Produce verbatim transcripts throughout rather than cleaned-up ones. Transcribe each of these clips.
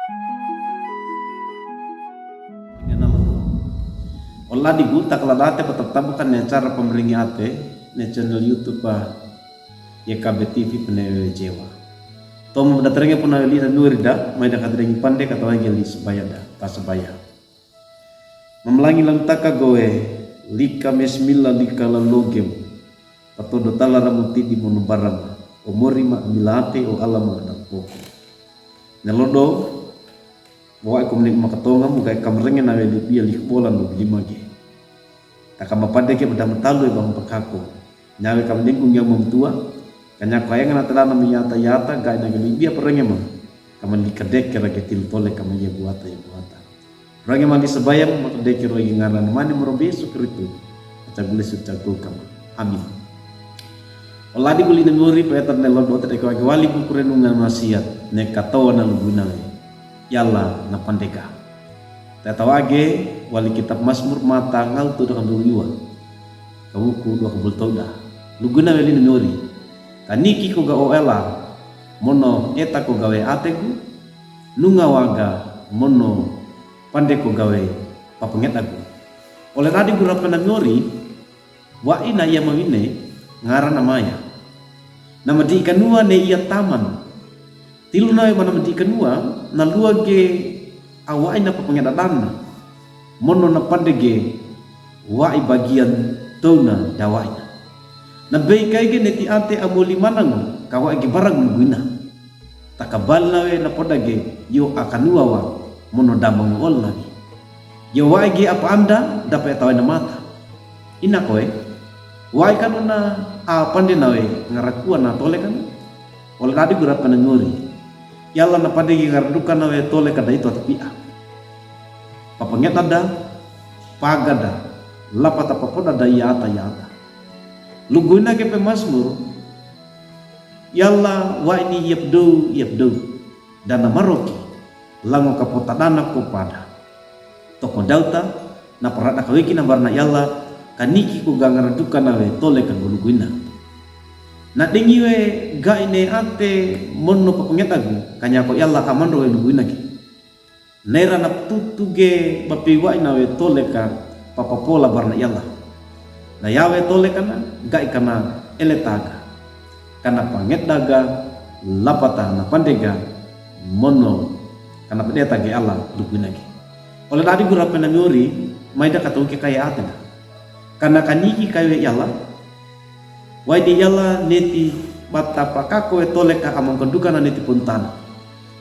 Ine nama tu. Oladigu, takalaw date patatabaka ne acara pamaringi ate ne channel YouTube a YKB TV pene we Jewa. Tomo datarenge puna weli na nurida, mai da katarengi pande katawaige li sabaya da, ta sabaya. Mamalangila mtaka gowe, lika mesmila lika lalogem. Patodo tala ramu tidi mono barama. O mori ma mila ate o alama da poko. Nelodo, wawa iko mne makatonga mu gae kamarenge nawe libia likbola no bilimage. Taka mapade ke bada matalu e bang pakako. Nawe kamdengku ngiang mamtua, kanyako aenga na telana miyata yata, gae na galibia parenge ma. Kama likadeke rage til tole kama ye buata ye buata. Rage ma li sabaya ma makadeke rage ngaran mane morobe Yesu Kristo. Aca gule su cago kama. Amin. Oladigu li ne mori pa etar ne lodo tadeke wage wali kukurenungan masiat ne katawa na luguina we. Yala na pandega. Tatawa age wali kitab Masmur mata ngal tu daka duriwa. Kawuku dua kabul tauda. Luguina we li ne mori. Kaniki ko ga o ela. Mono eta ko gawe ategu. Nunga waga mono pande ko gawe papangeda gu. Ole dadi gu rape na mori. Wa'i na iya mawine, ngaran amaya. Na madi'i kanua ne iya taman. Tilu nawe mana madi'i kanua, na luage awa'i na papangeda dana. Mono na pande ge, wa'i bagian tauna dawa'i na. Na bei kai ge ne ti ate amoli manango, kawa'i ge barang luguina. Takabal nawe na poda ge, yo akanua wa, mono da mangool nawe. Yo wa'i ge apa anda, dape tawe na mata. Ina koe, wa'i kanu na apande nawe ngarakua na tole kanu. Ole dadi gu rape na nyori. Yala na pande ge ngaraduka nawe tole kada itu atapia. Papangeda da, pagada, lapata papoda da yata yata. Luguina ge pe Masmur, yala wa'i ni iyapdou, iyapdou. Dana maroki, lango kapota dana kopada. Toko dauta, na parada kaweki na barana yala, kaniki ko ga ngaraduka nawe tole ka luguina. Na dengi we ga'i ne ate mono papangeda gu, kanyako yala amando we luguina ge. Nera na tutu ge bape wa'i nawe tole ka papapola barana yala. Na yawe tole kana, ga'i kana eletaga. Kana pangedaga, lapata na pandega, mono, kana pedeta ge ala, luguina ge. Ole dadi gu rape na nyori, maida kata uke kaya atena. Kana kaniki kai we yala, wa'i di yala neti bata pakako we tole ka among kanduka na neti puntana.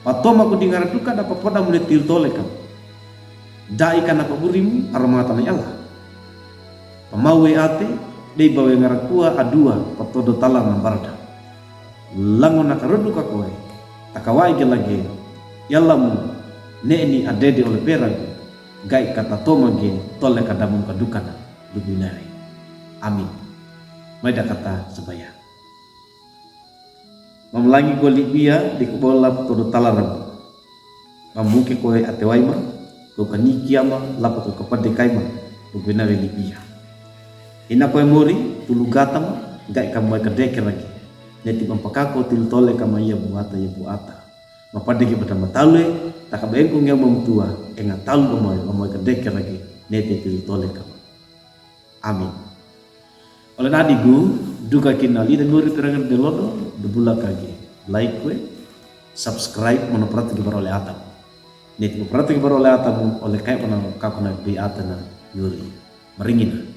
Patoma ku di ngaraduka da papoda mu neti tole ka. Da'i kana paburimu, aromata na yala. Pamau we ate, dei bawe ngarakua adua, patodo tala na barada. Lango na karodu ka koe, takawa'i ge lage, yala mu, ne'eni adede ole pera ge, ga'i kata toma ge, tole ka damung kaduka na, luguina we. Amin. Maida kata sabaya. Mamalangi ko libia, di kubola patodo tala ramu. Mamuke koe ate wa'i ma, ko kaniki ama, lapa ko kapade kai ma, luguina we libia. Ina koe mori, tulu gata ma, ga'i kamae kadeke ragi. Neti pampakako til tole kama iya buata iya buata. Mapade ge pada matale, taka bengku nge mamtua, enga talu amae, amae kadeke ragi, neti til tole kama. Amin. Ole dadi gu, duka kina li da nuri pirangan de lodo, de bula kagi. Like we, subscribe, mono perhati ge barole atam. Neti perhati ge barole atam, ole kai pana kakuna bi atana nuri. Maringina.